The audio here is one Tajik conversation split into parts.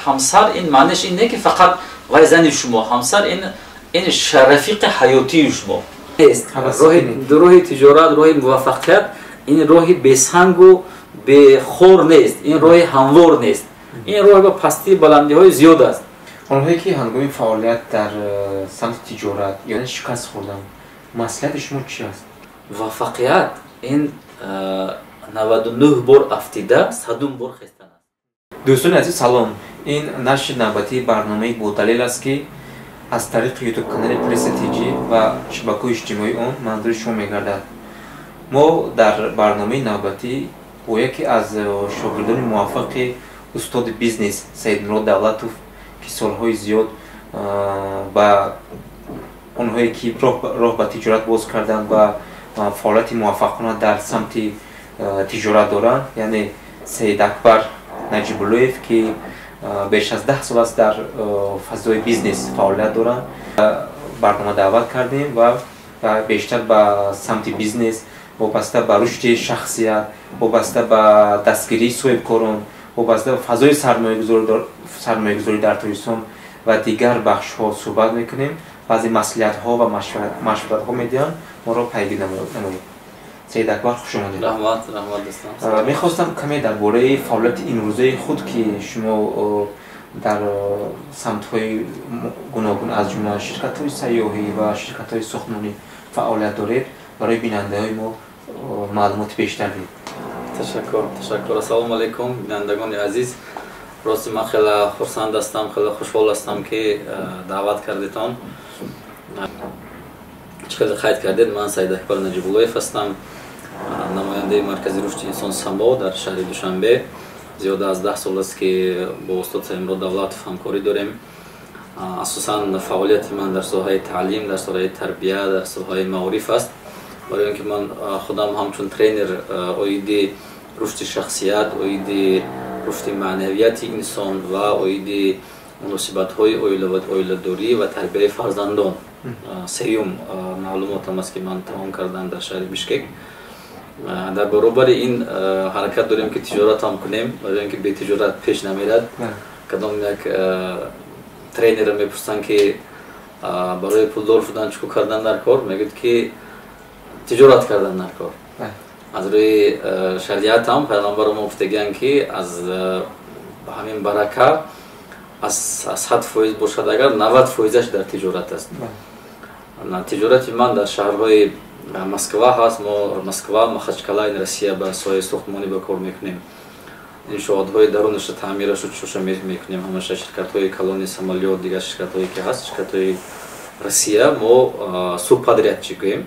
Ҳамсар ин маънеш ин не ки фақат вай зани шумо, ҳамсар ин рафиқи ҳаётии шумо нест. Роҳи тиҷорат, роҳи муваффақият ин роҳи бесангу бехор нест, ин роҳи ҳамвор нест, ин роҳ ба пастии баландиҳои зиёд аст. Онҳое ки ҳангоми фаъолият дар самти тиҷорат ё шикаст хӯрданд, маслиҳати шумо чи аст? Муваффақият ин 99 бор афтида, 100 бор хестан аст. Дӯстони азиз, салом! Ин нашри навбатии барномаи Бодалел аст, ки аз тариқи ютуб-канали Пресса ТЖ ва шабакаҳои иҷтимоии он манзури шумо мегардад. Мо дар барномаи навбатӣ бо яке аз шогирдони муваффақи устоди бизнес Саидмурод Давлатов, ки солҳои зиёд ба онҳое ки роҳ ба тиҷорат боз карданд ва фаъолияти муваффақона дар самти тиҷорат доранд, яъне Саидакбар Наҷибуллоев, ки беш аз 10 сол аст дар фазои бизнес фаъолият доранд, барнома даъват кардем ва бештар ба самти бизнес, вобаста ба рушди шахсият, вобаста ба дастгирии соҳибкорон, вобаста ба фазои сармоягузорӣ дар Тоҷикистон ва дигар бахшҳо суҳбат мекунем. Баъзе маслиҳатҳо ва машваратҳо медиҳанд, моро пайгирӣ намоед. Саидакбар, хуш омадед. Раҳмат, раҳмат дӯстон. Мехостам каме дар бораи фаъолияти имрӯзаи худ, ки шумо дар самтҳои гуногун, аз ҷумла ширкатҳои сайёҳӣ ва ширкатҳои сохтмонӣ фаъолият доред, барои бинандаҳои мо маълумоти бештар диҳед. Ташаккур, ташаккур. Ассалому алайкум, бинандагони азиз. Рости ман хеле хурсанд ҳастам, хеле хушҳол ҳастам, ки даъват кардетон. Чӣ хеле қайд кардед, ман Саидакбар Наҷибуллоев ҳастам, намояндаи Маркази рушди инсон Само дар шаҳри Душанбе. Зиёда аз 10 сол аст, ки бо устод Саидмурод Давлатов ҳамкорӣ дорем. Асосан фаъолияти ман дар соҳаи таълим, дар соҳаи тарбия, дар соҳаи маориф аст. Барои он ки ман худам ҳамчун тренер оиди рушди шахсият, оиди рушди маънавияти инсон ва оиди муносибатҳои оиладорӣ ва тарбияи фарзандон сеюм маълумотам аст, ки ман тамом кардам дар шаҳри Бишкек. Дар баробари ин ҳаракат дорем, ки тиҷоратам кунем, барои он ки бетиҷорат пеш намерад. Кадом як тренерро мепурсанд, ки барои пулдор шудан чӣ кор кардан дар кор, мегӯяд, ки тиҷорат кардан дар кор. Аз рӯи шариатам пайғамбаро мо гуфтагиянд, ки аз ҳамин барака аз 100% бошад, агар 90%-аш дар тиҷорат аст. Тиҷорати ман дар шаҳрҳои Москва ҳаст. Мо Москва, Махачкала, ин Россия, ба соҳаи сохтмонӣ ба кор мекунем, иншоотҳои дарунаша таъмирашу чуша мекунем ҳамаша, ширкатҳои калони самолёт, дигар ширкатҳое ки ҳаст, ширкатҳои Россия, мо субподрядчик гӯем,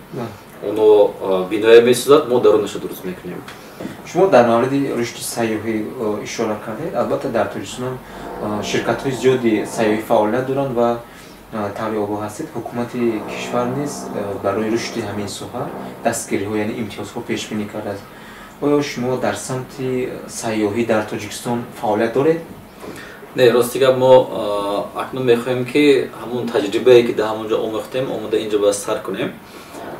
оно биноя месозад, мо дарунаша дуруст мекунем. Шумо дар мавриди рушди сайёҳӣ ишора кардед. Албатта, дар Тоҷикистон ширкатҳои зиёди сайёҳӣ фаъолият доранд ва таври огоҳ ҳастед, ҳукумати кишвар низ барои рушди ҳамин соҳа дастгириҳо, яъне имтиёзҳо пешбинӣ кардааст. Оё шумо дар самти сайёҳӣ дар Тоҷикистон фаъолият доред? Не, рости гап, мо акнун мехоҳем, ки ҳамун таҷрибае, ки дар ҳамон ҷо омӯхтем, омода инҷо ба сар кунем.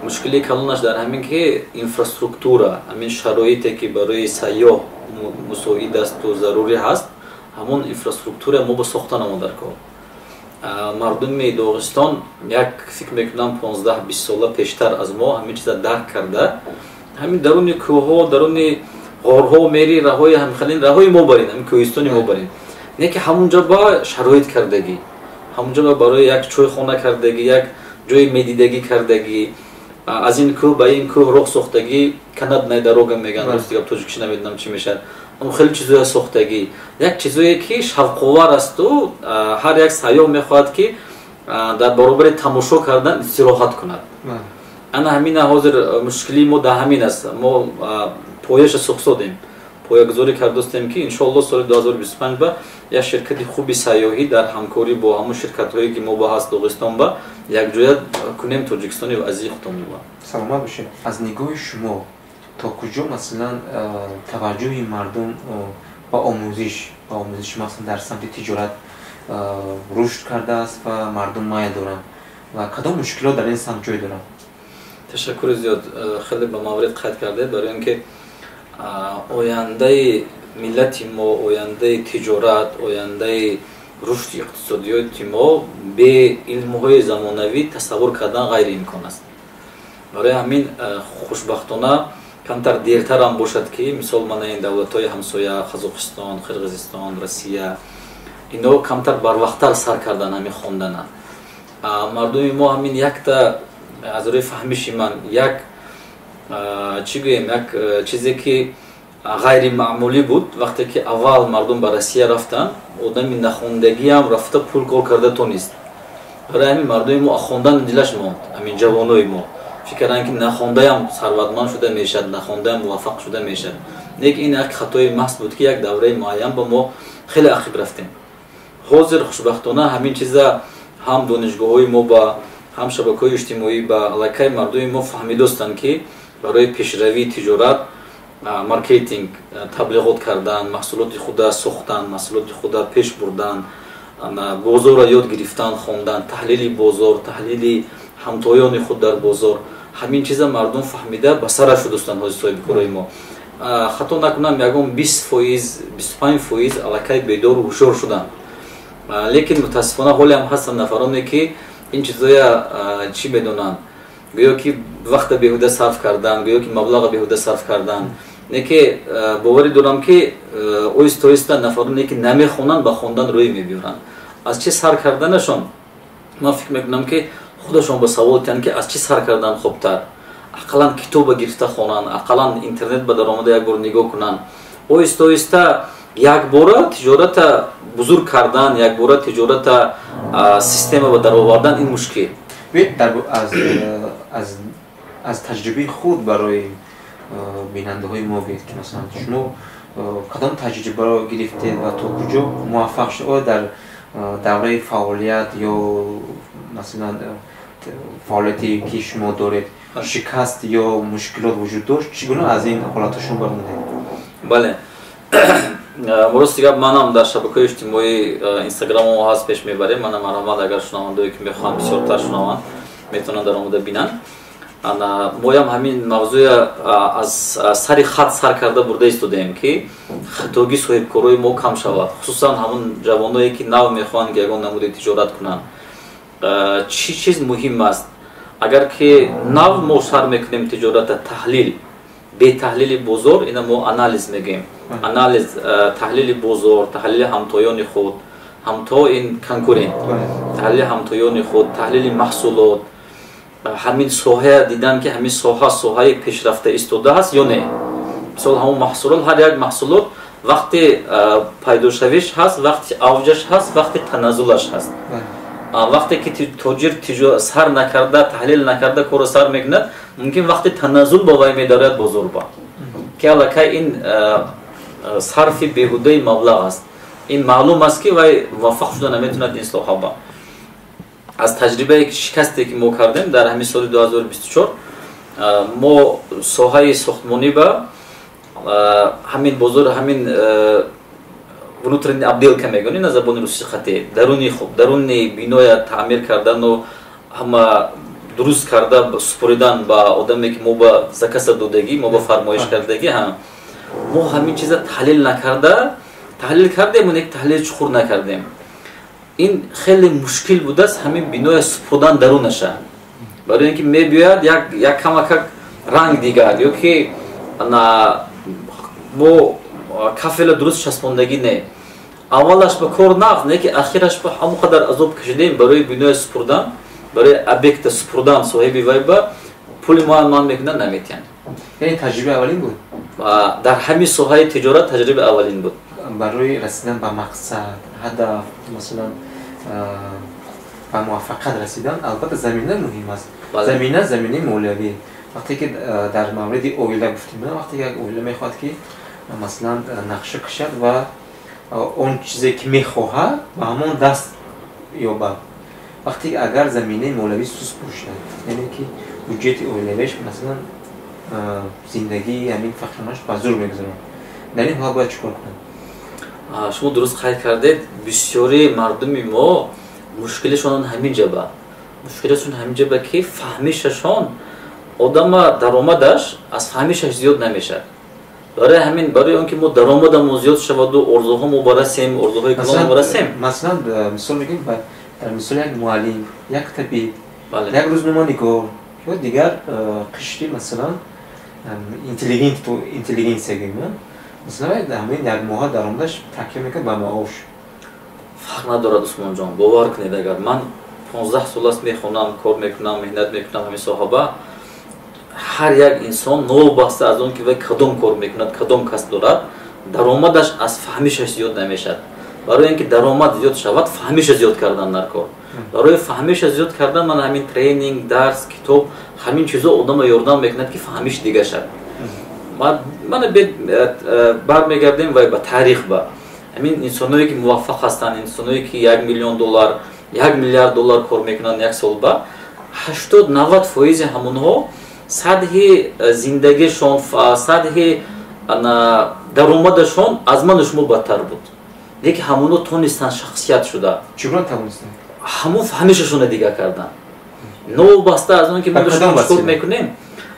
Мушкилии калонаш дар ҳамин ки инфраструктура, ҳамин шароите, ки барои сайёҳ мусоид асту зарурӣ ҳаст, ҳамон инфраструктура мо ба сохта намо дар кор. Мардуми Доғистон як, фикр мекунам, 15-20 сола пештар аз мо ҳамин чиза дарк карда, ҳамин даруни кӯҳҳо, даруни ғорҳо мери, раҳои ҳамхалин раҳои мо барин, ҳамин кӯҳистони мо барин, не ки ҳамунҷо ба шароит кардагӣ, ҳамунҷо ба барои як чойхона кардагӣ, як ҷои медидагӣ кардагӣ, аз ин кӯҳ ба ин кӯҳ роҳ сохтагӣ, канатная дорога мегӯянд, рости гап, тоҷикиш намедонам чӣ мешавад, он хеле чизое сохтагӣ, як чизое ки шавқовар асту ҳар як сайёҳ мехоҳад, ки дар баробари тамошо кардан истироҳат кунад. Ана ҳамина ҳозир мушкилии мо дар ҳамин аст. Мо пояша сохсодем, поягузорӣ кардостем, ки иншоалло соли 2025 ба як ширкати хуби сайёҳӣ дар ҳамкорӣ бо ҳамон ширкатҳое, ки мо ба ҳаст Доғистон, ба якҷоя кунем Тоҷикистони азизи худтон. Саломат бошед. Аз нигоҳи шумо, то куҷо, масалан, таваҷҷӯҳи мардум ба омӯзиш, махсусан дар самти тиҷорат, рушд кардааст ва мардум майл доранд ва кадом мушкилот дар ин самт ҷой доранд? Ташаккури зиёд, хеле ба маврид қайд кардед, барои он ки ояндаи миллати мо, ояндаи тиҷорат, ояндаи рушди иқтисодиёти мо бе илмҳои замонавӣ тасаввур кардан ғайриимкон аст. Барои ҳамин, хушбахтона, камтар дертарам бошад, ки мисол мана ин давлатҳои ҳамсоя, Қазоқистон, Қирғизистон, Россия, ино камтар барвақттар сар кардан ҳамин хондана. Мардуми мо ҳамин якта, аз рӯи фаҳмиши ман, як, чӣ гӯем, як чизе ки ғайримаъмулӣ буд, вақте ки аввал мардум ба Россия рафтанд, одами нахондагиам рафта пул кор карда тонист. Барои ҳамин мардуми мо хондан дилаш монд. Ҳамин ҷавонои мо фикр карданд, ки нахондаям сарватманд шуда мешавад, нахондаям муваффақ шуда мешавад. Лекин ин як хатои маҳз буд, ки як давраи муайян ба мо хеле ақиб рафтем. Ҳозир, хушбахтона, ҳамин чиза ҳам донишгоҳҳои мо ба ҳам шабакаҳои иҷтимоӣ ба аллакай мардуми мо фаҳмидостанд, ки барои пешравии тиҷорат маркетинг, таблиғот кардан, маҳсулоти худа сохтан, маҳсулоти худа пеш бурдан, бозорро ёд гирифтан, хондан, таҳлили бозор, таҳлили ҳамтоёни худ дар бозор, ҳамин чиза мардум фаҳмида ба сара шудастанд. Ҳозир соҳибкорои мо, хато накунам, ягон 20%, 25% аллакай бедору ҳушёр шуданд. Лекин мутаассифона ҳолеам ҳастанд нафароне, ки ин чизоя чӣ медонанд, гӯё ки вақта беҳуда сарф кардан, гӯё ки маблаға беҳуда сарф кардан. Не ки боварӣ дорам, ки оҳиста оҳиста нафароне, ки намехонанд, ба хондан рӯй мебиёранд. Аз чӣ сар карданашон, ман фикр мекунам, ки худашон ба савол тиҳанд, ки аз чӣ сар кардан хубтар. Ақаллан китоба гирифта хонанд, ақаллан интернет ба даромада як бор нигоҳ кунанд. Оҳиста оҳиста якбора тиҷората бузург кардан, якбора тиҷората система ба даровардан ин мушкил. Аз таҷрибаи худ барои бинандаҳои мо гӯед, ки масалан шумо кадом таҷрибаро гирифтед ва то куҷо муваффақ шуд? Оё дар давраи фаъолият ё масалан фаъолияте ки шумо доред, шикаст ё мушкилот вуҷуд дошт? Чӣ гуна аз ин ҳолатҳо шумо баромадед? Бале, рости гап, манам дар шабакаҳои иҷтимоӣ, Инстаграммо ҳаст, пеш мебарем. Мана, марҳамат, агар шунавандое ки мехоҳанд бисёртар шунаванд, метавонанд даромада бинанд. Моям ҳамин мавзӯя аз сари хат сар карда бурда истодаем, ки хатогии соҳибкорои мо кам шавад, хусусан ҳамон ҷавоное, ки нав мехоҳанд, ки ягон намуди тиҷорат кунанд. Чӣ чиз муҳим аст, агар ки нав мо сар мекунем тиҷората? Таҳлил. Бетаҳлили бозор, ина мо анализ мегӯем, анализ, таҳлили бозор, таҳлили ҳамтоёни худ, ҳамто ин конкурент, таҳлили ҳамтоёни худ, таҳлили маҳсулот, ҳамин соҳа дидан, ки ҳамин соҳа соҳаи пешрафта истода ҳаст ё не. Мисол, ҳамон маҳсулот, ҳар як маҳсулот вақти пайдошавиш ҳаст, вақти авҷаш ҳаст, вақти таназзулаш ҳаст. Вақте ки тоҷир сар накарда, таҳлил накарда корро сар мекунад, мумкин вақти таназзул ба вай медарояд бозорба, ки аллакай ин сарфи беҳудаи маблағ аст. Ин маълум аст, ки вай муваффақ шуда наметавонад ин соҳаба. Аз таҷрибае, шикасте ки мо кардем дар ҳамин соли 2024, мо соҳаи сохтмонӣ ба ҳамин бозор, ҳамин внутренний отделка мегӯем на забони русӣ хате, даруни хуб, даруни биноя таъмир кардану ҳама дуруст карда супоридан ба одаме, ки мо ба заказ а додагӣ, мо ба фармоиш кардагӣ. Ҳа, мо ҳамин чиза таҳлил накарда, таҳлил кардем, як таҳлили чуқур накардем. Ин хеле мушкил будааст, ҳамин биноя супоридан дарунаша, барои ин ки мебиёяд як камакак ранг дигар ё ки мо кафела дуруст часпондагӣ не. Аввалаш ба кор нағз, не ки ахираш ба ҳамон қадар азоб кашидаем барои биноя супурдан, барои объекта супурдан. Соҳиби вай ба пули муайян мекунад, наметиҳанд. Яъне таҷрибаи аввалин буд? Дар ҳамин соҳаи тиҷорат таҷрибаи аввалин буд. Барои расидан ба мақсад, ҳадаф, масалан ба муваффақият расидан, албатта, замина муҳим аст. Замина, заминаи молиявӣ. Вақте ки дар мавриди оила гуфтем, вақте як оила мехоҳад, ки масалан нақша кашад ва он чизе ки мехоҳад, ба ҳамон даст ёбад, вақте агар заминаи молиявӣ суст бошад, яъне ки буҷети оилавиаш, масалан, зиндагии ҳамин фақирмаш ба зур мегузарад, дар ин ҳолат бояд чӣ кор кунад? Шумо дуруст қайд кардед. Бисёри мардуми мо мушкилишон ҳамин ҷаба, мушкилашон ҳамин ҷаба, ки фаҳмишашон, одама даромадаш аз фаҳмишаш зиёд намешавад. Барои ҳамин, барои он ки мо даромадамон зиёд шаваду орзуҳо мо барасем, орзуҳои калон барасем. Масалан, мисол мегӯем, дар мисоли як муаллим, як табиб, як рӯзноманигор ё дигар қишри, масалан, интеллигенсия гӯем, масалан, ҳамин як моҳа даромадаш такя мекунад ба маош. Фарқ надорад, Усмонҷон, бовар кунед, агар ман 15 сол аст мехонам, кор мекунам, меҳнат мекунам ҳамин соҳаба, ҳар як инсон новобаста аз он ки вай кадом кор мекунад, кадом касб дорад, даромадаш аз фаҳмишаш зиёд намешавад. Барои ин ки даромад зиёд шавад, фаҳмиша зиёд кардан дар кор. Барои фаҳмиша зиёд кардан ман ҳамин тренинг, дарс, китоб, ҳамин чизо одамро ёрдам мекунад, ки фаҳмиш дига шавад. Мана бармегардем вай ба таърих, ба ҳамин инсоное ки муваффақ ҳастанд, инсоное ки 1 миллион доллар, 1 миллиард доллар кор мекунанд як сол ба, 80-90 фоизи ҳамонҳо сатҳи зиндагишон, сатҳи даромадашон аз ману шумо бадтар буд, лекин ҳамонҳо тонистанд шахсият шуда. Чӣ гуна тавонистанд? Ҳамон фаҳмишашонро дига кардан, новобаста аз он ки мо кор мекунем.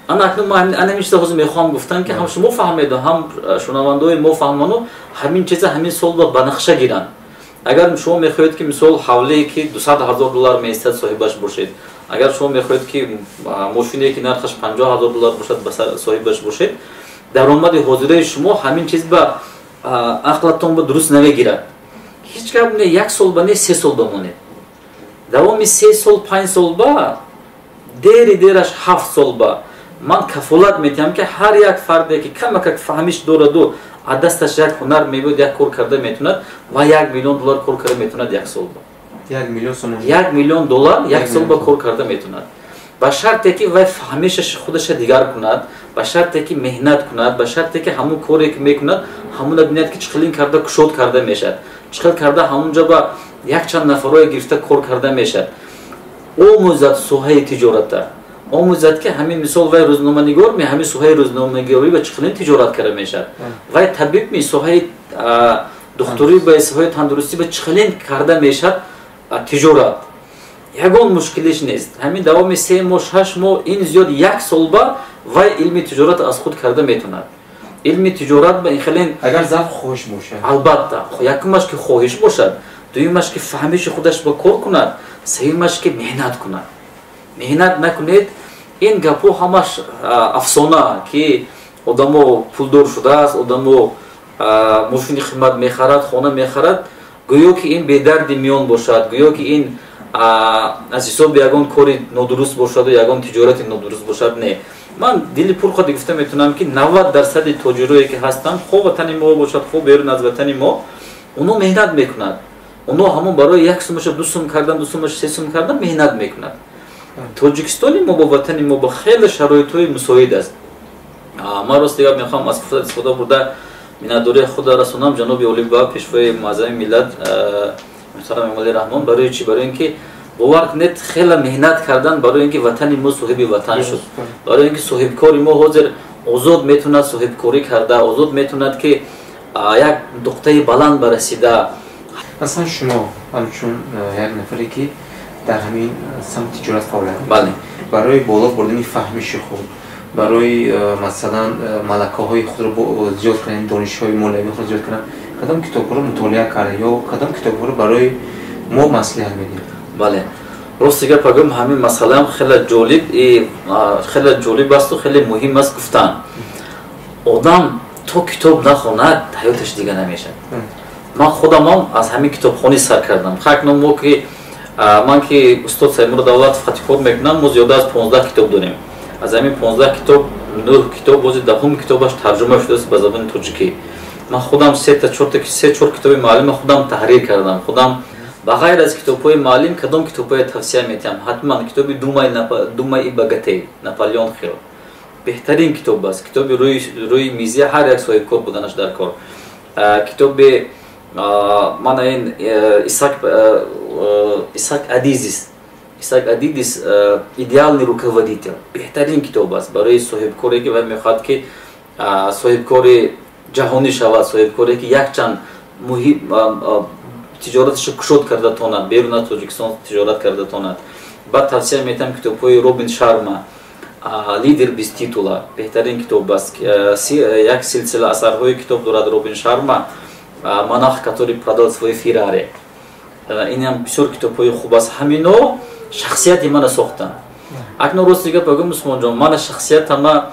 Ана акнун ман ҳамин чиза ҳозир мехоҳам гуфтан, ки ҳам шумо фаҳмеду, ҳам шунавандаҳои мо фаҳману ҳамин чиза ҳамин солба ба нақша гиранд. Агар шумо мехоҳед, ки мисол ҳавлие ки 200 000 доллар меистад, соҳибаш бошед, агар шумо мехоҳед, ки мошине ки нархаш 50 000 доллар бошад, ба соҳибаш бошед, даромади ҳозираи шумо ҳамин чиз ба ақлатон ба дуруст намегирад, ҳеҷ гап не, як сол ба не, 3 сол бамонед. Давоми 3 сол, 5 сол ба, дери дераш 7 сол ба, ман кафолат метиҳам, ки ҳар як фарде ки камакак фаҳмиш дораду аз дасташ як ҳунар мебиёд, як кор карда метавонад ва 1 миллион доллар кор карда метавонад як сол ба. 1 миллион сомон? 1 миллион доллар як сол ба кор карда метавонад, ба шарте ки вай фаҳмишаш худаша дигар кунад, ба шарте ки меҳнат кунад, ба шарте ки ҳамун коре ки мекунад, ҳамуна бинад, ки чӣ хелин карда кушод карда мешавад, чӣ хел карда ҳамунҷо ба якчанд нафарое гирифта кор карда мешавад. Омӯзад соҳаи тиҷората, омӯзад, ки ҳамин мисол вай рӯзноманигор ми, ҳамин соҳаи рӯзноманигорӣ ба чӣ хелин тиҷорат карда мешавад, вай табиб ми, соҳаи духтурӣ ба, соҳаи тандурустӣ ба чӣ хелин карда мешавад тиҷорат. Ягон мушкилиш нест. Ҳамин давоми 3 моҳ, 6 моҳ, ин зиёд як сол ба вай илми тиҷорат аз худ карда метавонад. Илми тиҷорат ба ин хелин. Агар завқ, хоҳиш бошад. Албатта, якумаш ки хоҳиш бошад, дуюмаш ки фаҳмиши худаш ба кор кунад, сеюмаш ки меҳнат кунад. Меҳнат накунед, ин гапҳо ҳамаш афсона, ки одамо пулдор шудааст, одамо мошини қимат мехарад, хона мехарад, гӯё ки ин бедарди миён бошад, гӯё ки ин аз ҳисоби ягон кори нодуруст бошаду ягон тиҷорати нодуруст бошад. Не, ман дили пурқади гуфта метавонам, ки 90 дарсади тоҷирое ки ҳастанд, хо ватани мо бошад, хо берун аз ватани мо, оно меҳнат мекунад. Оно ҳамон барои як сумаша ду сум кардан, ду сумаша се сум кардан меҳнат мекунад. Тоҷикистони мо бо ватани мо бо хеле шароитҳои мусоид аст. Ман рости гап мехоҳам аз фурсат истифода бурда миннатдории худро расонам ҷаноби олӣ ба пешвои муаззами миллат муҳтарам Эмомалӣ Раҳмон. Барои чӣ? Барои ин ки, бовар кунед, хеле меҳнат кардан барои ин ки ватани мо соҳиби ватан шуд, барои ин ки соҳибкори мо ҳозир озод метавонад соҳибкорӣ карда, озод метавонад ки як нуқтаи баланд барасида. Масалан, шумо ҳамчун як нафаре ки дар ҳамин самти тиҷорат фаъолият, барои боло бурдани фаҳмиши худ, барои, масалан, малакаҳои худро зиёд кардани, донишҳои молиявии худро зиёд кардан, кадом китобҳоро мутолиа карда ё кадом китобҳоро барои мо маслиҳат медиҳед? Бале, рости гап агӯм, ҳамин масъалаам хеле ҷолиб, хеле ҷолиб асту хеле муҳим аст гуфтан. Одам то китоб нахонад, ҳаёташ дига намешавад. Ман худамам аз ҳамин китобхонӣ сар кардам. Акнун мо ки, ман ки устод Саидмурод Давлатов хати кор мекунам, мо зиёда аз 15 китоб дорем. Аз ҳамин 15 китоб нӯҳ китоб, бози даҳум китобаш тарҷума шудааст ба забони тоҷикӣ. Ман худам сета чорта, се чор китоби муаллима худам таҳрир кардам худам. Ба ғайр аз китобҳои муаллим кадом китобҳое тавсия метиҳам? Ҳатман китоби «Думай и богатей» Наполеон Хилл беҳтарин китоб аст, китоби рӯи мизи ҳар як соҳибкор буданаш дар кор. Китоби мана ин Исаак Адизис, Исаак Адидис, «Идеальный руководитель» беҳтарин китоб аст барои соҳибкоре ки вай мехоҳад ки соҳибкори ҷаҳонӣ шавад, соҳибкоре ки якчанд муҳим тиҷораташро кушод карда тонад, берун аз Тоҷикистон тиҷорат карда тонад. Баъд тавсия метиҳам китобҳои Робин Шарма. Лидер без титула беҳтарин китоб аст. Як силсила асарҳои китоб дорад Робин Шарма, «Монах, который продал свой Феррари». Инам бисёр китобҳои хуб аст. Ҳамино шахсияти мана сохтанд. Акнун рости гап бигӯм, Усмонҷон, мана шахсиятама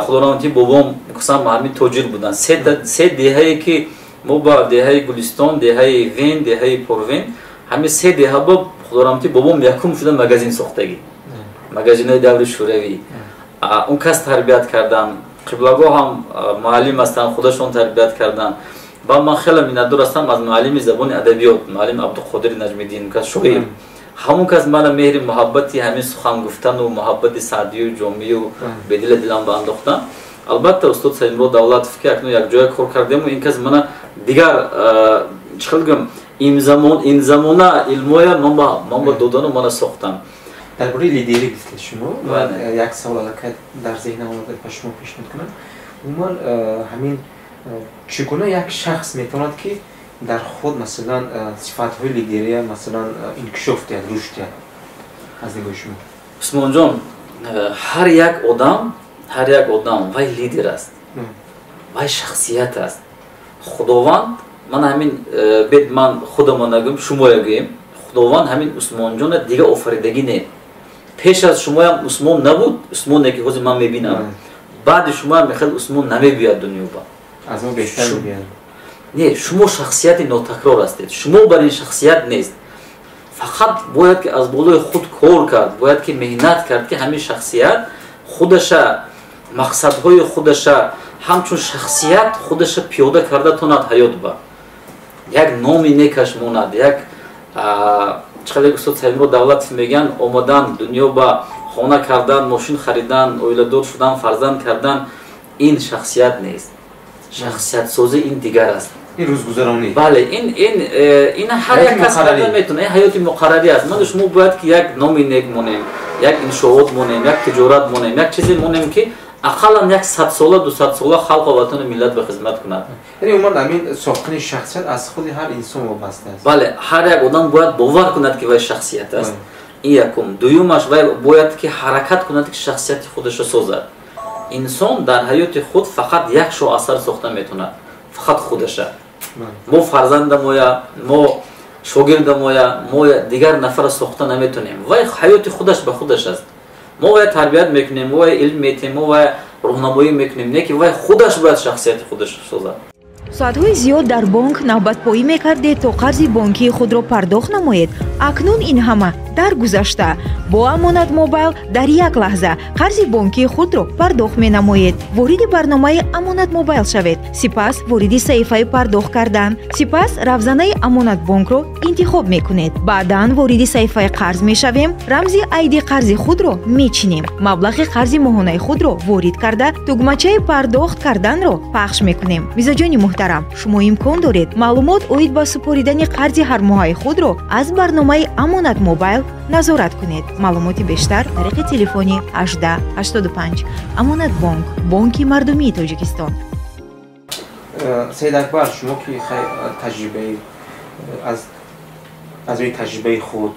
худоравонти бобом кусам ҳамин тоҷир буданд. Се деҳае ки мо ба деҳаи Гулистон, деҳаи Вен, деҳаи Порвен, ҳамин се деҳа ба худоравонти бобом якум шуда магазин сохтагӣ, магазинҳои даври шӯравӣ. Он кас тарбият кардан, қиблагоҳ ҳам муаллим ҳастанд, худашон тарбият карданд. Ба ман хеле миннатдор ҳастам аз муаллими забони адабиёт, муаллим Абдуқодири Наҷмиддин, кас шоир. Ҳамон кас мана меҳри муҳаббати ҳамин сухан гуфтану муҳаббати Саъдию Ҷомию Бедила дилам ба андохтан. Албатта, устод Саидмурод Давлатов, ки акнун якҷоя кор кардему, ин кас мана дигар чӣ хел гӯям, ин замона илмоя ман ба додану мана сохтам. Дар бораи лидерӣ гуфтед шумо, ман як савол аллакай дар зеҳнам омада, ба шумо пешниҳод кунам. Умуман, ҳамин чӣ гуна як шахс метавонад, ки дар худ, масалан, сифатҳои лидерия, масалан, инкишоф диҳад, рушд диҳад, аз нигоҳи шумо? Усмонҷон, ҳар як одам вай лидер аст, вай шахсият аст. Худованд ман ҳамин бед, ман худама нагӯем, шумоя гӯем, Худованд ҳамин Усмонҷона дига офаридагӣ не. Пеш аз шумоям Усмон набуд, Усмоне ки ҳозир ман мебинам. Баъди шумоям мехел Усмон намебиёяд дунёба. Аз мо беҳтар мебиёяд. Не, шумо шахсияти нотакрор ҳастед, шумо бар ин шахсият нест. Фақат бояд ки аз болои худ кор кард, бояд ки меҳнат кард, ки ҳамин шахсият худаша, мақсадҳои худаша, ҳамчун шахсият худаша пиёда карда тонад, ҳаёт ба як номи некаш монад. Як чӣ қадар устод Саидмурод Давлатов мегӯянд, омадан дунё ба хона кардан, мошин харидан, оиладор шудан, фарзанд кардан — ин шахсият нест. Шахсиятсозӣ ин дигар аст. Ин рӯзгузаронӣ. Бале, ин ҳар як кас карда метавонад, ин ҳаёти муқаррарӣ аст. Ману шумо бояд ки як номи нек монем, як иншоот монем, як тиҷорат монем, як чизе монем, ки ақаллан як 100 сола, 200 сола халқу ватану миллат ба хизмат кунад. Яъне умуман ҳамин сохтани шахсият аз худи ҳар инсон вобаста аст. Бале, ҳар як одам бояд бовар кунад, ки вай шахсият аст. Ин якум. Дуюмаш, вай бояд ки ҳаракат кунад, ки шахсияти худашро созад. Инсон дар ҳаёти худ фақат як шоҳасар сохта метавонад, фақат худаша. Мо фарзандамоя, мо шогирдамоя, мо дигар нафара сохта наметонем. Вай ҳаёти худаш ба худаш аст. Мо вай тарбият мекунем, мо вай илм метиҳем, мо вай роҳнамоӣ мекунем, не ки вай худаш бояд шахсияти худаш созад. Соатҳои зиёд дар бонк навбатпоӣ мекардед, то қарзи бонкии худро пардохт намоед. Акнун ин ҳама дар гузашта. Бо Амонат Мобайл дар як лаҳза қарзи бонкии худро пардохт менамоед. Вориди барномаи Амонат Мобайл шавед, сипас вориди саҳифаи пардохт кардан, сипас равзанаи Амонатбонкро интихоб мекунед. Баъдан вориди саҳифаи қарз мешавем, рамзи айди қарзи худро мечинем, маблағи қарзи моҳонаи худро ворид карда, тугмачаи пардохт карданро пахш мекунем. Мизоҷони муҳтарам, шумо имкон доред маълумот оид ба супоридани қарзи ҳармоҳаи худро аз барномаи Амонат Мобайл назорат кунед. Маълумоти бештар тариқи телефони 18 85. Амонатбонк — бонки мардумии Тоҷикистон. Саид Акбар, шумо ки таҷрибаи аз рӯи таҷрибаи худ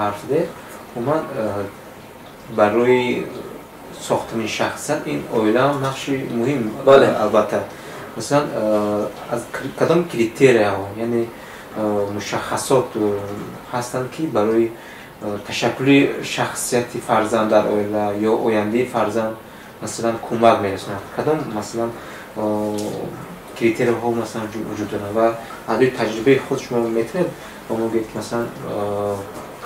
ҳарф задед, умуман барои сохтани шахсият ин оила нақши муҳим, албатта. Масалан, аз кадом критерияҳо, яъне мушаххасот ҳастанд, ки барои ташаккули шахсияти фарзанд дар оила ё ояндаи фарзанд, масалан, кӯмак мерасонад? Кадом, масалан, критерияҳо, масалан, вуҷуд доранд ва аз рӯи таҷрибаи худ шумо метавонед ба мо гӯед, ки, масалан,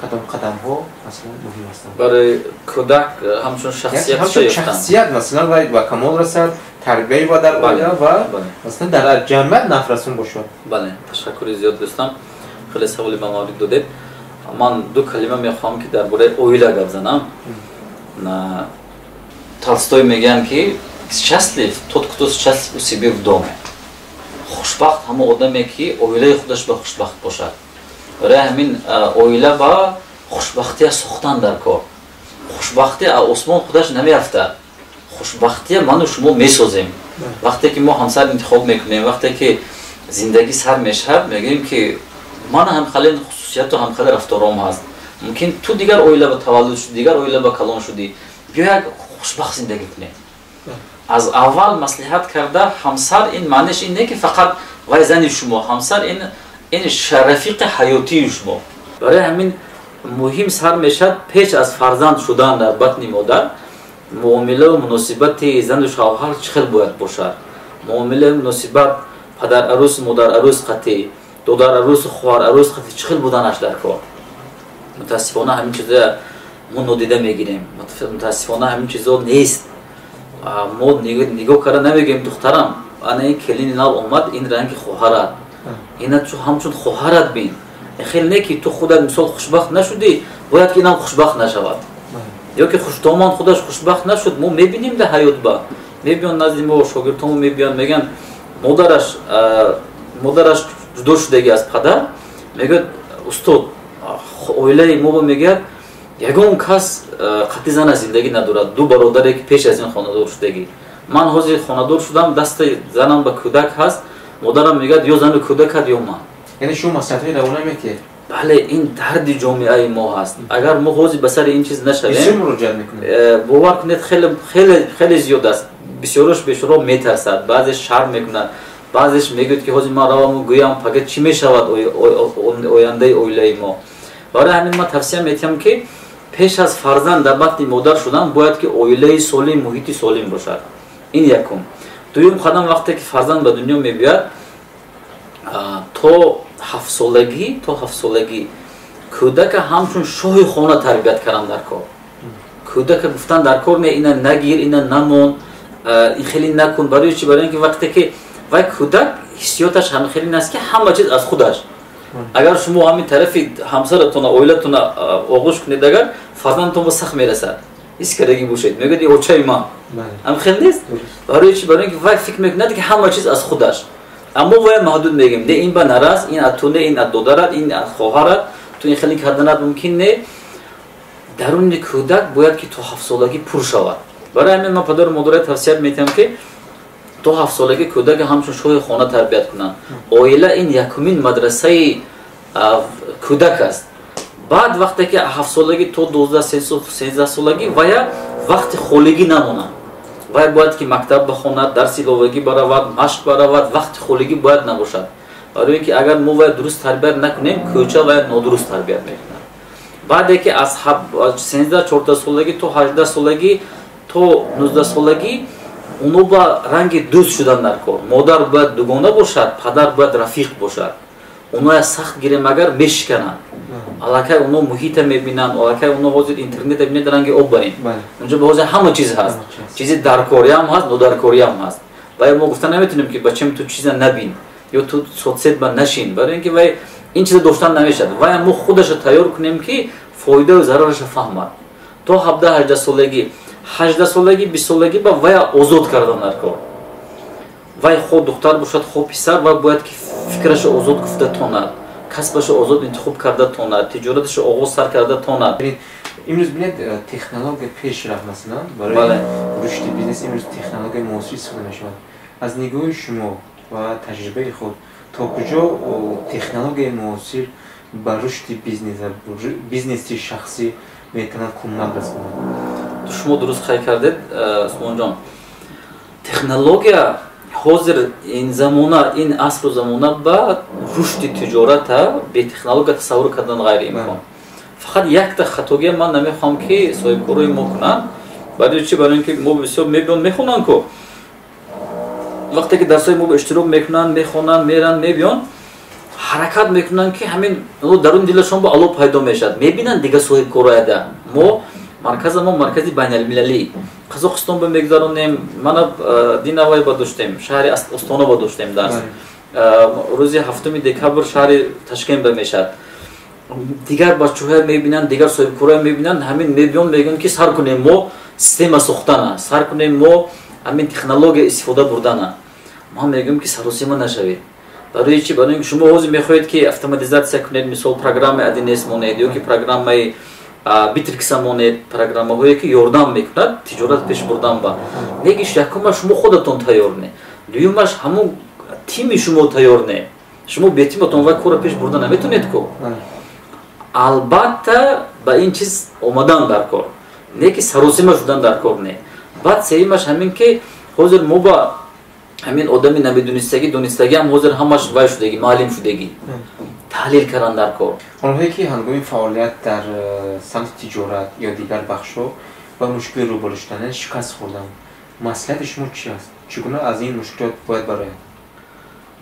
кадом қадамҳо, масалан, муҳим ҳастанд? Барои кӯдак ҳамчун шахсият? Ҳамчун шахсият, масалан, вай ба камол расад, тарбияи ва дар оила ва, масалан, дар ҷамъият нафрасон бошад. Бале, ташаккури зиёд, дӯстам, хеле саволи ба маврид додед. Ман ду калима мехоҳам, ки дар бораи оила гап занам. Толстой мегӯянд, ки счастлив тот, кто счастлив у себе в доме. Хушбахт ҳамон одаме, ки оилаи худаш ба хушбахт бошад. Барои ҳамин оила ба хушбахтия сохтан дар кор. Хушбахтӣ осмон худаш намеафтад, хушбахтия ману шумо месозем. Вақте ки мо ҳамсар интихоб мекунем, вақте ки зиндагӣ сар мешавад, мегӯем, ки ман ҳамхалин хусусияту ҳамхали рафтором ҳаст. Мумкин ту дигар оила ба таваллуд шудӣ, дигар оила ба калон шудӣ. Биё як хушбахт зиндагӣ кунем. Аз аввал маслиҳат карда ҳамсар, ин маънеш ин не ки фақат вай зани шумо, ҳамсар ин рафиқи ҳаётии шумо. Барои ҳамин муҳим сар мешавад пеш аз фарзанд шудан дар батни модар муомилаву муносибати зану шавҳар чӣ хел бояд бошад, муомилаи муносибат падар-арӯс, модар-арӯс қатӣ, додарарӯсу хоҳар-арӯс қатӣ чӣ хел буданаш дар кор. Мутаассифона ҳамин чиза мо нодида мегирем, мутаассифона ҳамин чизо нест. Мо нигоҳ карда намегӯем духтарам, ана ин келини нав омад, ин ранги хоҳарат, ина ту ҳамчун хоҳарат бин. Хел не ки ту худат мисол хушбахт нашудӣ, бояд ки инам хушбахт нашавад, ё ки хуштомон худаш хушбахт нашуд. Мо мебинем дар ҳаёт ба мебиён назди мо шогирдҳомо мебиён, мегӯянд модараш ҷудо шудагӣ аз падар, мегӯяд устод, оилаи мо мегӯяд ягон кас қатъи зана зиндагӣ надорад, ду бародаре ки пеш аз ин хонадор шудагӣ, ман ҳозир хонадор шудам, дасти занам ба кӯдак ҳаст, модарам мегӯяд ё зану кӯдакат ё ман. Яъне шумо маслиҳатҳои равона метиҳед? Бале, ин дарди ҷомеаи мо ҳаст. Агар мо ҳозир ба сари ин чиз нашавем, бовар кунед, хеле хеле хеле зиёд аст. Бисёраш бешуро метарсад, баъзеш шарм мекунад, баъзеш мегӯяд ки ҳозир ман раваму гӯям, пага чӣ мешавад ояндаи оилаи мо. Барои ҳамин ман тавсия метиҳам ки пеш аз фарзанд дар батни модар шудан бояд ки оилаи солим, муҳити солим бошад. Ин якум. Дуюм қадам, вақте ки фарзанд ба дунё мебиёяд, то ҳафтсолагӣ кӯдака ҳамчун шоҳи хона тарбият кардан дар кор. Кӯдака гуфтан дар кор не, ина нагир, ина намон, ин хеле накун. Барои чӣ? Барои ин ки вақте ки вай кӯдак ҳиссиёташ ҳама хеле ин аст ки ҳама чиз аз худаш. Агар шумо ҳамин тарафи ҳамсаратона, оилатона оғӯш кунед, агар фарзандатон ба сахт мерасад, ҳис кардагӣ бошед, мегӯяд ин очаи ман. Ҳам хел нест? Барои чӣ? Барои ин ки вай фикр мекунад ки ҳама чиз аз худаш. Аммо вай маҳдуд мегӯем, не ин ба нарас, ин аз ту не, ин аз додарат, ин аз хоҳарат, ту ин хеле карданат мумкин не. Даруни кӯдак бояд ки то ҳафтсолагӣ пур шавад. Барои ҳамин ман падару модаре тавсия метиҳам ки то ҳафтсолагӣ кӯдака ҳамчун шоҳи хона тарбият кунанд. Оила ин якумин мадрасаи кӯдак аст. Баъд вақте ки ҳафтсолагӣ то 12-13 солагӣ вая вақти холигӣ намонад. Вай бояд ки мактаб бихонад, дарси иловагӣ баравад, машқ баравад, вақти холигӣ бояд набошад. Барои ин ки агар мо вая дуруст тарбият накунем, кӯча вая нодуруст тарбият мекунад. Баъде ки аз 13-14 солагӣ то 18 солагӣ то 19 солагӣ оно ба ранги дӯст шудан дар кор. Модар бояд дугона бошад, падар бояд рафиқ бошад. Оноя сахт гирем агар мешикананд. Аллакай оно муҳита мебинанд, аллакай оно ҳозир интернета бинед, ранги об барин. Унҷо ба ҳозир ҳама чиз ҳаст. Чизи даркориам ҳаст, нодаркориам ҳаст. Вай мо гуфта наметонем ки бачам ту чиза набин ё ту соцсет ба нашин, барои ин ки вай ин чиза доштан намешавад. Вай мо худаша тайёр кунем ки фоидаю зарараша фаҳмад. То 17-18 солагӣ, 18 солагӣ, 20 солагӣ ба вая озод кардан дар кор. Вай хо духтар бошад, хо писар, вай бояд ки фикрашо озод гуфта тонад, касбашо озод интихоб карда тонад, тиҷораташо оғоз сар карда тонад. Имрӯз бинед, технология пеш рафт, масалан барои рушди бизнес имрӯз технологияи муосир истифода мешавад. Аз нигоҳи шумо ва таҷрибаи худ то куҷо технологияи муосир ба рушди бизнес ва бизнеси шахсӣ метавонад кӯмак расонад? Шумо дуруст қайд кардед, Усмонҷон. Технология ҳозир ин замона, ин асру замона ба рушди тиҷората бе технология тасаввур кардан ғайриимкон. Фақат якта хатогия ман намехоҳам ки соҳибкорои мо кунанд. Барои чӣ? Барои ин ки мо бисёр мебиён мехонанд ку. Вақте ки дарсҳои мо иштирок мекунанд, мехонанд, меранд, мебиён, ҳаракат мекунанд ки ҳамин даруни дилашон ба ало пайдо мешавад. Мебинанд дигар соҳибкорояда. Мо марказа мо маркази байналмилалӣ. Қазоқистон ба мегузаронем, мана Динавай ба доштем, шаҳри Остона ба доштем дарс. Рӯзи 7 декабр шаҳри Ташкент ба мешавад. Дигар бачаҳоя мебинанд, дигар соҳибкороя мебинанд, ҳамин мебиён мегӯянд ки сар кунем мо система сохтана, сар кунем мо ҳамин технология истифода бурдана. Ман мегӯям ки саросима нашавед. Барои чӣ? Барои ин ки шумо ҳозир мехоҳед ки автоматизатсия кунед, мисол программаи 1С монед ё ки программаи Битрикса монед, программаҳое ки ёрдам мекунад тиҷорат пеш бурдан ба. Негиш якумаш шумо худатон тайёр не, дуюмаш ҳамон тими шумо тайёр не. Шумо бе тиматон вай корро пеш бурда наметонед ку. Албатта ба ин чиз омадан дар кор. Не ки саросима шудан дар кор не. Баъд сеюмаш ҳамин ки ҳозир мо ба ҳамин одами намедонистагӣ, донистагӣ ҳам ҳозир ҳамаш вай шудагӣ, маълим шудагӣ. Таҳлил кардан дар кор. Онҳое ки ҳангоми фаъолият дар самти тиҷорат ё дигар бахшҳо ба мушкилӣ рӯбарӯ шуданд, яъне шикаст хӯрданд, маслиҳати шумо чӣ аст? Чӣ гуна аз ин мушкилот бояд барояд?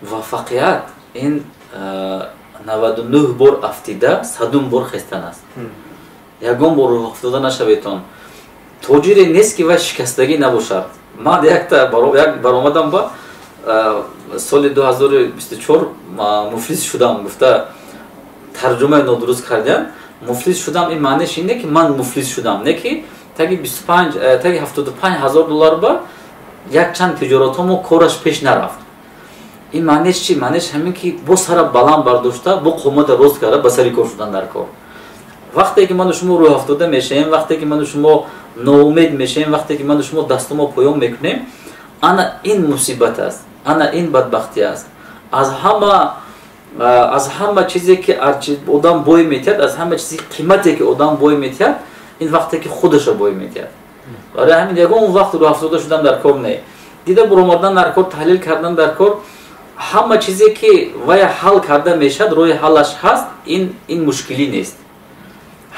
Муваффақият ин 99 бор афтида, 100 бор хестан аст. Ягон бор рӯҳафтода нашаведтон. Тоҷире нест ки вай шикастагӣ набошад. Ман як баромадам ба соли 2024 муфлис шудам, гуфта тарҷумаи нодуруст кардям. Муфлис шудам ин маънеш ин не ки ман муфлис шудам, не ки таги 25, таги 75 000 доллар ба якчанд тиҷоратҳомо кораш пеш нарафт. Ин маънеш чи? Маънеш ҳамин ки бо сара баланд бардошта, бо қомата рост карда ба сари кор шудан дар кор. Вақте ки ману шумо рӯҳафтода мешавем, вақте ки ману шумо ноумед мешавем, вақте ки ману шумо дастумо поён мекунем, ана ин мусибат аст, ана ин бадбахтӣ аст. Аз ҳама чизе ки одам бой метиҳад, аз ҳама чизи қимате ки одам бой метиҳад, ин вақте ки худаша бой метиҳад. Барои ҳамин ягон вақт рӯҳафтода шудан дар кор не, дида буромадан дар кор, таҳлил кардан дар кор. Ҳама чизе ки вая ҳал карда мешавад, роҳи ҳаллаш ҳаст, ин мушкилӣ нест.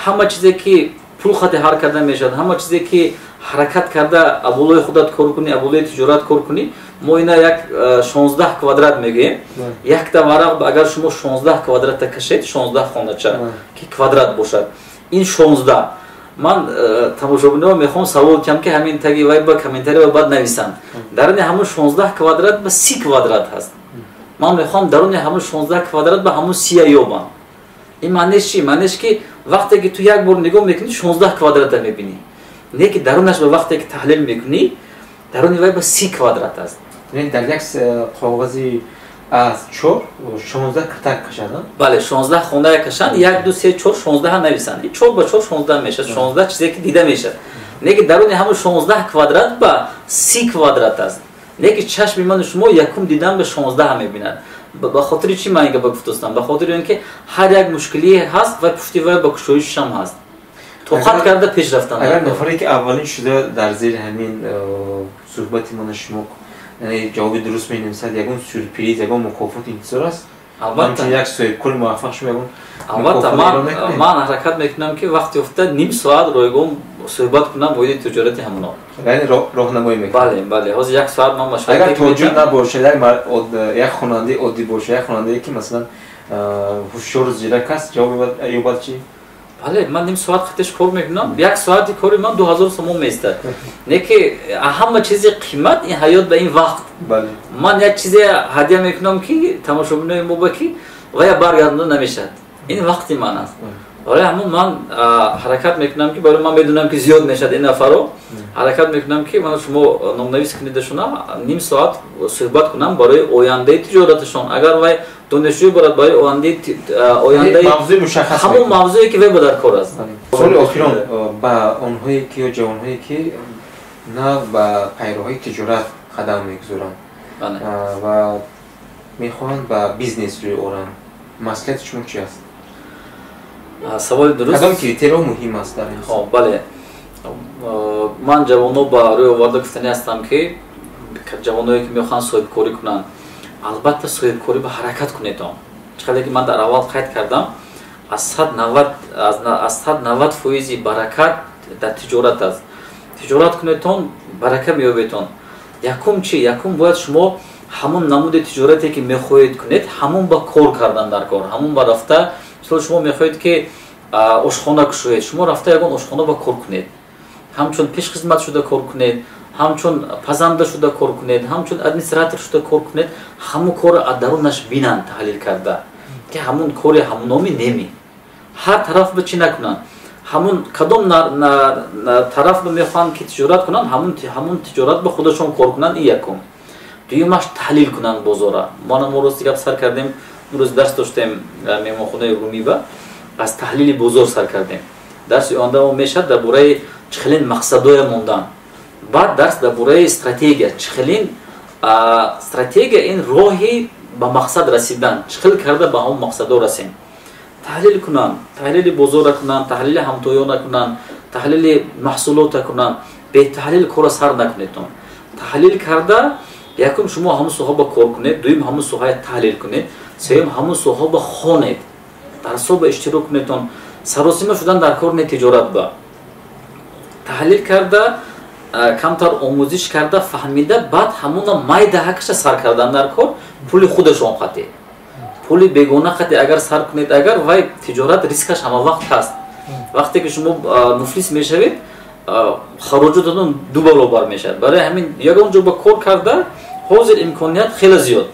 Ҳама чизе ки пул хати ҳал карда мешавад, ҳама чизе ки ҳаракат карда аболои худат кор кунӣ, аболои тиҷорат кор кунӣ. Мо ина як 16 квадрат мегӯем. Якта варақ агар шумо 16 квадрата кашед, 16 хонача ки квадрат бошад, ин 16. Ман тамошобиноро мехоҳам савол киҳам, ки ҳамин таги вай ба комментария баъд нависанд: даруни ҳамун 16 квадрат ба 30 квадрат ҳаст. Ман мехоҳам даруни ҳамун 16 квадрат ба ҳамун сия ёбам. Ин маънеш чи? Маънеш ки вақте ки ту як бор нигоҳ мекунӣ, 16 квадрата мебинӣ, не ки дарунаш ба вақте ки таҳлил мекунӣ, даруни вай ба 30 квадрат аст. Дар як коғази аз чор 16 ката кашад? Бале, 16 хона кашанд, як, ду, се, чор, 16 нависанд. Чор ба чор 16 мешавад, 16 чизе ки дида мешавад. Не ки даруни ҳамун 16 квадрат ба 30 квадрат аст, не ки чашми ману шумо якум дидан ба 16 мебинад. Ба хотири чӣ ман ин гапа гуфтостам? Ба хотири он ки ҳар як мушкилие ҳаст ва пушти вай ба кушоишшам ҳаст. Тоқат карда пеш рафтан. Агар нафаре ки аввалин шуда дар зери ҳамин суҳбати мана шумо, яъне ҷавоби дуруст менависад, ягон сюрприз, ягон мукофот интизор аст? Албатта. Як соҳибкори муваффақ шумо ягон Албатта, ман ҳаракат мекунам, ки вақти ёфта ним соат ройгон суҳбат кунам оиди тиҷорати ҳамоно. Яъне роҳнамоӣ мекунад? Бале, ҳозир як соат ман машварат. Агар тоҷир набошад, як хонандаи оддӣ бошад, як хонандае ки масалан ҳушёру зирак аст, ҷавоб ёбад чӣ? Бале, ман ним соат хатиш кор мекунам. Як соати кори ман 2000 сомон меистад. Не ки ҳама чизи қимат ин ҳаёт ба ин вақт. Ман як чизе ҳадя мекунам, ки тамошобинои мо ба ки вая баргардонда намешавад, ин вақти ман аст. Барои ҳамон ман ҳаракат мекунам, ки барои ман медонам, ки зиёд мешавад ин нафаро, ҳаракат мекунам, ки ман шумо номнавис кунедашона, ним соат суҳбат кунам барои ояндаи тиҷораташон. Агар вай донишҷӯй борад, барои ояндаи ҳамон мавзӯе ки вай ба дар кор аст. Суоли охирон ба онҳое ки ё ҷавонҳое ки на ба пайроҳои тиҷорат қадам мегузоранд ва мехоҳанд ба бизнес рӯй оранд, маслиҳати шумо чи аст? Саволи дуруст. Кадом критерио муҳим аст дар ин? Бале, ман ҷавонҳо ба рӯй оварда гуфтанӣ ҳастам, ки ҷавоное ки мехоҳанд соҳибкорӣ кунанд, албатта соҳибкорӣ ба ҳаракат кунедон. Чӣ қадар ки ман дар аввал қайд кардам, аз 190 фоизи баракат дар тиҷорат аст. Тиҷорат кунедтон, барака меёбедтон. Якум чи? Якум, бояд шумо ҳамон намуди тиҷорате ки мехоҳед кунед, ҳамон ба кор кардан дар кор, ҳамон ба рафта. Мисол, шумо мехоҳед ки ошхона кушоед, шумо рафта ягон ошхона ба кор кунед, ҳамчун пешхизмат шуда кор кунед, ҳамчун пазанда шуда кор кунед, ҳамчун администратор шуда кор кунед. Ҳамон корро аз дарунаш бинанд, таҳлил карда, ки ҳамон кори ҳамономи неми. Ҳар тараф ба чӣ накунанд, ҳамон кадом тараф ба мехоҳанд ки тиҷорат кунанд, ҳамон тиҷорат ба худашон кор кунанд. Ин якум. Дуюмаш, таҳлил кунанд бозора. Мана мо рости гап сар кардем, имрӯз дарс доштем меҳмонхонаи Румиба, аз таҳлили бозор сар кардем. Дарси оянда мо мешавад дар бораи чӣ хелин мақсадоя мондан. Баъд дарс дар бораи стратегия, чӣ хелин стратегия, ин роҳи ба мақсад расидан, чӣ хел карда ба ҳамон мақсадо расем. Таҳлил кунанд, таҳлили бозора кунанд, таҳлили ҳамтоёна кунанд. Таҳлили маҳсулота кунанд. Бетаҳлил корро сар накунедтон. Таҳлил карда, якум шумо ҳамун соҳа ба кор кунед, дуюм ҳамун соҳая таҳлил кунед, сеюм ҳамун соҳа ба хонед, дарсҳо ба иштирок кунедтон. Саросима шудан дар кор не тиҷорат ба. Таҳлил карда, камтар омӯзиш карда, фаҳмида, баъд ҳамуна майдаҳакаша сар кардан дар кор, пули худашон қатӣ. Пули бегона қатӣ агар сар кунед, агар вай тиҷорат рискаш ҳама вақт ҳаст. Вақте ки шумо муфлис мешавед, хароҷотатон ду баробар мешавад. Барои ҳамин ягон ҷо ба кор карда, ҳозир имконият хеле зиёд.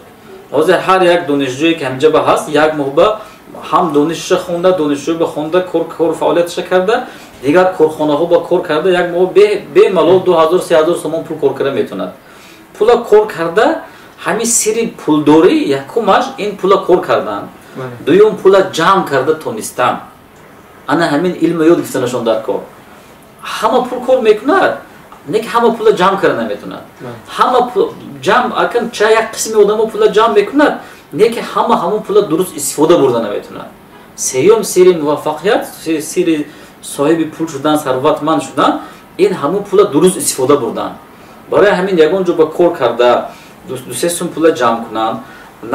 Ҳозир ҳар як донишҷӯе ки ҳамҷа ба ҳаст, як моҳ ба ҳам донишша хонда, донишҷӯ ба хонда, кор фаъолиятша карда, дигар корхонаҳо ба кор карда, як моҳ бемалол 2000-3000 сомон пул кор карда метавонад. Пула кор карда, ҳамин сири пулдорӣ якумаш ин пула кор кардан, дуюм пула ҷамъ карда тонистан. Ана ҳамин илма ёд гирифтанашон дар кор. Ҳама пул кор мекунад, не ки ҳама пула ҷамъ карда наметавонад. Ҳама ҷамъ акан ча як қисми одамо пула ҷамъ мекунад, не ки ҳама ҳамон пула дуруст истифода бурда наметавонад. Сеюм сири муваффақият, сири соҳиби пул шудан, сарватманд шудан, ин ҳамон пула дуруст истифода бурдан. Барои ҳамин ягон ҷо ба кор карда, ду-се сум пула ҷамъ кунанд,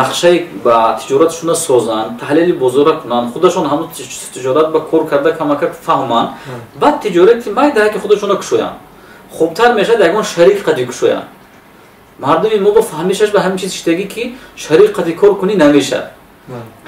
нақшаи ба тиҷоратшона созанд, таҳлили бозора кунанд, худашон ҳамон тиҷорат ба кор карда камакак фаҳманд, баъд тиҷорати майдаҳа ки худашона кушоянд. Хубтар мешавад ягон шарик қади кушоянд. Мардуми мо ба фаҳмишаш ба ҳамин чиз шидагӣ ки шарик қади кор кунӣ намешавад.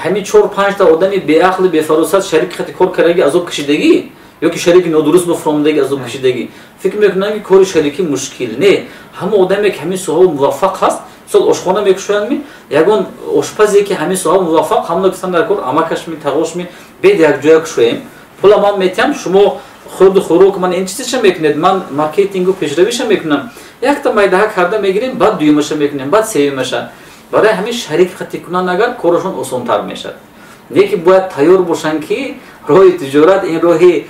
Ҳамин 4-5 та одами беақлу бефаросат шарик қади кор кардагӣ азоб кашидагӣ ё ки шарики нодуруст ба фуромадагӣ азоб кашидагӣ. Фикр мекунанд ки кори шарикӣ мушкил не. Ҳама одаме ки ҳамин соҳа муваффақ ҳаст, мисол ошхона мекушоянд, ягон ошпазе ки ҳамин соҳа муваффақ, ҳамона гуфтан дар кор амакашми, тағошми, бед якҷоя кушоем, пула ман метиҳам, шумо хурду хӯрок ман ин чизеша мекунед, ман маркетингу пешравиша мекунам, якта майдаҳа карда мегирем, баъд дуюмаша мекунем, баъд сеюмаша. Барои ҳамин шарик қатӣ кунанд агар корашон осонтар мешавад. Не ки бояд тайёр бошанд ки роҳи тиҷорат ин роҳи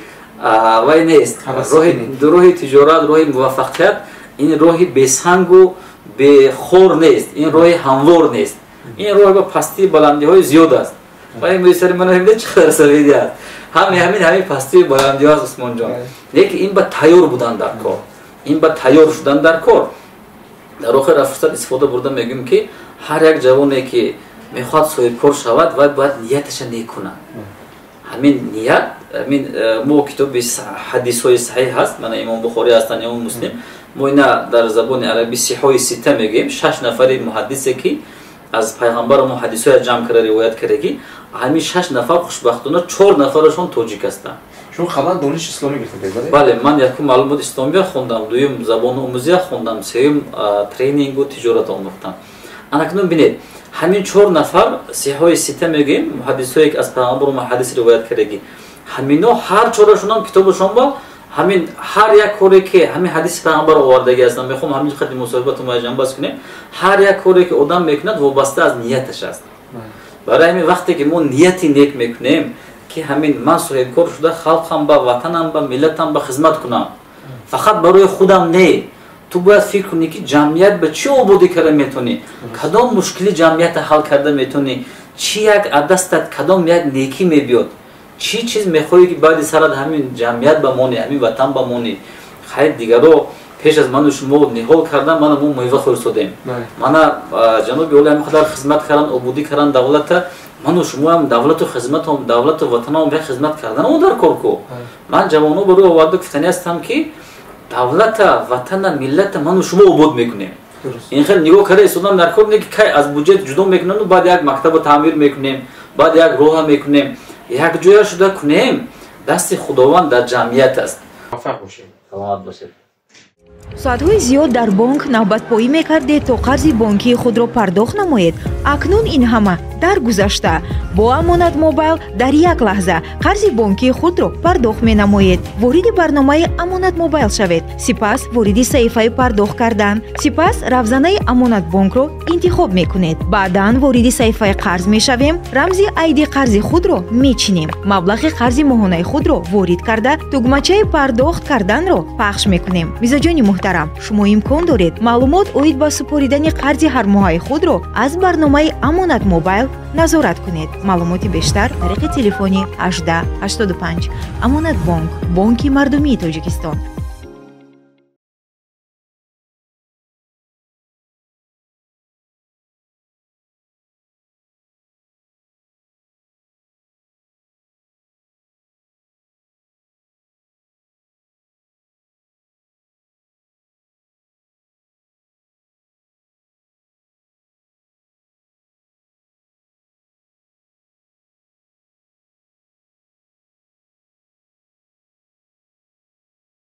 вай нест. Роҳи тиҷорат, роҳи муваффақият ин роҳи бесангу бехор нест, ин роҳи ҳамвор нест. Ин роҳ ба пастии баландиҳои зиёд аст. Ва ин мӯйсари ман ҳамин чӣ қадар сафедӣ аст. Ҳамин пастии баландиҳо аст, Усмонҷон. Лекин ин ба тайёр будан дар кор, ин ба тайёр шудан дар кор. Дар охир аз фурсат истифода бурда мегӯем ки ҳар як ҷавоне ки мехоҳад соҳибкор шавад, вай бояд нияташа нек кунад. Ҳамин ният, ҳамин мо китоби ҳадисҳои саҳиҳ ҳаст, мана Имом Бухорӣ ҳастанд, Имом Муслим, мо ина дар забони арабӣ сиҳои сита мегӯем, 6 нафари муҳаддисе ки аз пайғамбар мо ҳадисҳоя ҷамъ карда ривоят кардагӣ, ҳамин 6 нафар хушбахтона 4 нафарашон тоҷик ҳастанд. Шумо қаблан дониши исломӣ гирифтед, бале? Бале, ман якум маълумоти исломия хондам, дуюм забономӯзия хондам, сеюм тренингу тиҷорат омӯхтам. Анакнун бинед, ҳамин 4 нафар сиҳои сита мегӯем, муҳаддисҳое ки аз пайғамбар мо ҳадис ривоят кардагӣ, ҳамино ҳар чорашонам китобашон ба ҳамин ҳар як коре ки ҳамин ҳадиси пайғамбар овардагӣ ҳастанд, мехоҳам ҳамин қадри мусоҳибатро ҷамъбаст кунем, ҳар як коре ки одам мекунад вобаста аз нияташ аст. Барои ҳамин вақте ки мо нияти нек мекунем ки ҳамин ман соҳибкор шуда халқам ба ватанам ба миллатам ба хизмат кунам, фақат барои худам не, ту бояд фикр кунӣ ки ҷамъият ба чӣ ободӣ карда метавонӣ, кадом мушкили ҷамъиятро ҳал карда метавонӣ, чӣ як аз дастат кадом як некӣ мебиёд, чӣ чиз мехоҳӣ ки баъди сарат ҳамин ҷамъият ба монӣ, ҳамин ватан ба монӣ. Хайр, дигаро пеш аз ману шумо ниҳол кардан, мана мо мева хӯрсодем, мана ҷаноби олӣ ҳамин қадар хизмат кардан, ободӣ кардан давлата, ману шумоам давлату хизматом, давлату ватанам як хизмат кардан о дар кор ку. Ман ҷавоно ба рӯй оварда гуфтанӣ ҳастам ки давлата, ватана, миллата ману шумо обод мекунем. Ин хел нигоҳ карда истодан дар кор не ки кай аз буҷет ҷудо мекунанду баъд як мактаба таъмир мекунем, баъд як роҳа мекунем. Якҷоя шуда кунем, дасти Худованд дар ҷамъият аст. Муваффақ бошед. Саломат бошед. Соатҳои зиёд дар бонк навбатпоӣ мекардед то қарзи бонкии худро пардохт намоед. Акнун ин ҳама дар гузашта. Бо Амонат Мобайл дар як лаҳза қарзи бонкии худро пардохт менамоед. Вориди барномаи Амонат Мобайл шавед, сипас вориди саҳифаи пардохт кардан, сипас равзанаи Амонат бонкро интихоб мекунед. Баъдан вориди саҳифаи қарз мешавем, рамзи айди қарзи худро мечинем, маблағи қарзи моҳонаи худро ворид карда, тугмачаи пардохт карданро пахш мекунем. Мизоҷони муҳтарам, шумо имкон доред маълумот оид ба супоридани қарзи ҳармоҳаи худро аз барномаи барномаи Амонат Мобайл назорат кунед. Маълумоти бештар тариқи телефони 18 85. Амонатбонк, бонки мардумии Тоҷикистон.